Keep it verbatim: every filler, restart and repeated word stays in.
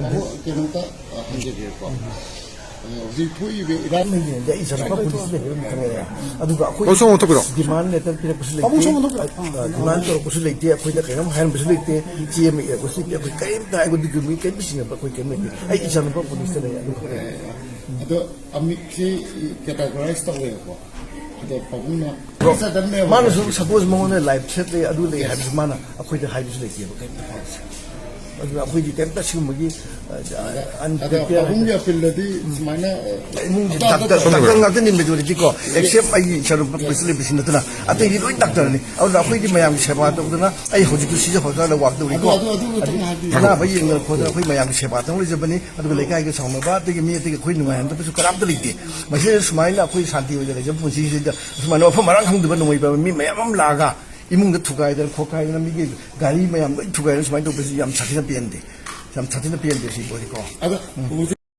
ꯑꯗꯣ ꯀꯩꯅꯣꯝꯇ, ꯑ, ꯍꯪꯖꯒꯦꯀꯣ꯫ ꯑ, ꯍꯧꯖꯤꯛ ꯊꯣꯛꯏꯕ ꯏꯔꯥꯡ ꯂꯩꯔꯤꯉꯩꯗ ꯑꯩ ꯏꯆꯥꯅꯨꯄꯥ ꯄꯨꯂꯤꯁ ꯂꯩꯕ ꯑꯗꯨꯝ ꯈꯪꯉꯛꯑꯦ꯫ ꯑꯗꯨꯒ ꯑꯩꯈꯣꯏ ꯍꯣꯏ, ꯁꯣꯝ ꯑꯣꯟꯊꯣꯛꯄꯤꯔꯣ꯫ ꯗꯤꯃꯥꯟ ꯂꯦꯇꯔ ꯄꯤꯔꯛꯄꯁꯨ ꯂꯩꯇꯦ꯫ ꯄꯥꯕꯨꯡ ꯁꯣꯝ ꯑꯣꯟꯊꯣꯛꯄꯤꯔꯣ꯫ ꯑ, ꯗꯤꯃꯥꯟ ꯇꯧꯔꯛꯄꯁꯨ ꯂꯩꯇꯦ꯫ ꯑꯩꯈꯣꯏꯗ ꯀꯔꯤꯝ ꯍꯥꯏꯔꯝꯕꯁꯨ ꯂꯩꯇꯦ꯫ ꯆꯦ ꯑꯃ ꯏꯔꯛꯄꯁꯨ ꯂꯩꯇꯦ꯫ ꯑꯩꯈꯣꯏ ꯀꯔꯤꯝꯇ ꯍꯥꯏꯕ ꯗꯣꯀꯨꯃꯦꯟ ꯀꯔꯤꯝꯇ ꯁꯤꯟꯅꯕ ꯑꯩꯈꯣꯏ ꯀꯔꯤꯝ ꯂꯩꯇꯦ꯫ ꯑꯩ ꯏꯆꯥꯅꯨꯄꯥ ꯄꯨꯂꯤꯁꯇ ꯂꯩ ꯑꯗꯨ ꯈꯪꯉꯛꯑꯦ꯫ ꯑꯗꯣ ꯑꯃꯤꯛꯁꯤ ꯀꯦꯇꯥꯒꯣꯔꯥꯏꯁ ꯇꯧꯋꯦꯕꯀꯣ꯫ ꯑꯗꯣ ꯄꯥꯕꯨꯡꯅ ꯕ꯭ꯔꯣ, ꯆꯠꯇꯕꯅꯦꯕ꯫ ꯃꯥꯅꯁꯨ ꯁꯄꯣꯁ ꯃꯉꯣꯟꯗ ꯂꯥꯏꯐ ꯊ꯭ꯔꯦꯠ ꯂꯩ, ꯑꯗꯨ ꯂꯩ ꯍꯥꯏꯕꯁꯨ ꯃꯥꯅ ꯑꯩꯈꯣꯏꯗ ꯍꯥꯏꯕꯁꯨ ꯂꯩꯇꯦꯕ, ꯀꯔꯤꯝꯇ ꯍꯥꯏꯕꯁꯦ꯫ ꯑꯗꯨꯅ ꯑꯩꯈꯣꯏꯗꯤ ꯀꯔꯤꯝꯇ ꯁꯤꯒꯨꯝꯕꯒꯤ, ꯑ, ꯑꯗ ꯑꯟꯄ꯭ꯔꯤꯄꯤꯌꯔ ꯄꯥꯕꯨꯡꯒꯤ ꯑꯄꯤꯜꯗꯗꯤ ꯁꯨꯃꯥꯏꯅ, ꯏꯃꯨꯡꯁꯦ ꯑꯇꯥ ꯗꯥꯛꯇꯔ, ꯑꯇꯥ ꯗꯥꯛꯇꯔ ꯉꯥꯛꯇꯅꯤ ꯃꯦꯖꯣꯔꯤꯇꯤ ꯀꯣ, ꯑꯦꯛꯁꯦꯞ ꯑꯩꯒꯤ ꯏꯆꯥꯅꯨꯄꯥ ꯄꯨꯂꯤꯁ ꯂꯩꯕꯁꯤ ꯅꯠꯇꯅ ꯑꯇꯩꯗꯤ ꯂꯣꯏ ꯗꯥꯛꯇꯔꯅꯤ꯫ ꯑꯗꯨꯅ ꯑꯩꯈꯣꯏꯗꯤ ꯃꯌꯥꯝꯒꯤ ꯁꯦꯕꯥ ꯇꯧꯗꯅ ꯑꯩ ꯍꯧꯖꯤꯛꯁꯨ ꯁꯤꯖ ꯍꯣꯁꯄꯤꯇꯥꯜꯗ ꯋꯥꯛ ꯇꯧꯔꯤꯀꯣ꯫ ꯑꯗꯨ, ꯑꯗꯨ, ꯑꯗꯨ ꯈꯤꯇꯪ ꯍꯥꯏꯕꯤꯌꯨ꯫ ꯑꯅꯥꯕ ꯌꯦꯡꯗꯅ ꯈꯣꯠꯇꯅ ꯑꯩꯈꯣꯏ ꯃꯌꯥꯝꯒꯤ ꯁꯦꯕꯥ ꯇꯧꯅ ꯂꯩꯖꯕꯅꯤ꯫ ꯑꯗꯨꯒ ꯂꯩꯀꯥꯏꯒꯤ ꯁꯥꯎꯅꯕ, ꯑꯗꯒꯤ ꯃꯤ ꯑꯇꯩꯒꯤ ꯑꯩꯈꯣꯏ ꯅꯨꯡꯉꯥꯏꯍꯟꯗꯕꯁꯨ ꯀꯅꯥꯝꯇ ꯂꯩꯇꯦ꯫ ꯃꯁꯤꯗ ꯁꯨꯃꯥꯏꯅ ꯑꯩꯈꯣꯏ ꯁꯥꯟꯇꯤ ꯑꯣꯏꯅ ꯂꯩꯖꯕ ꯄꯨꯟꯁꯤꯁꯤꯗ ꯁꯨꯃꯥꯏꯅ ꯃꯐꯝ ꯃꯔꯥꯡ ꯈꯪꯗꯕ ꯅꯣꯡꯃꯩ ꯄꯥꯏꯕ ꯃꯤ ꯃꯌꯥꯝ ꯑꯃ ꯂꯥꯛꯑꯒ ꯏꯃꯨꯡꯗ ꯊꯨꯒꯥꯏꯗꯅ ꯈꯣꯠꯀꯥꯏꯗꯅ ꯃꯤꯒꯤ ꯒꯥꯔꯤ ꯃꯌꯥꯝ ꯂꯣꯏ ꯊꯨꯒꯥꯏꯗꯅ ꯁꯨꯃꯥꯏꯅ ꯇꯧꯕꯁꯤ ꯌꯥꯝ ꯁꯥꯊꯤꯅ ꯄꯦꯟꯗꯦ꯫ ꯌꯥꯝ ꯁꯥꯊꯤꯅ ꯄꯦꯟꯗꯦ ꯁꯤ ꯄꯣꯠꯁꯤꯀꯣ꯫ ꯑꯗꯣ ꯎꯝ꯫ ꯍꯧꯖꯤꯛ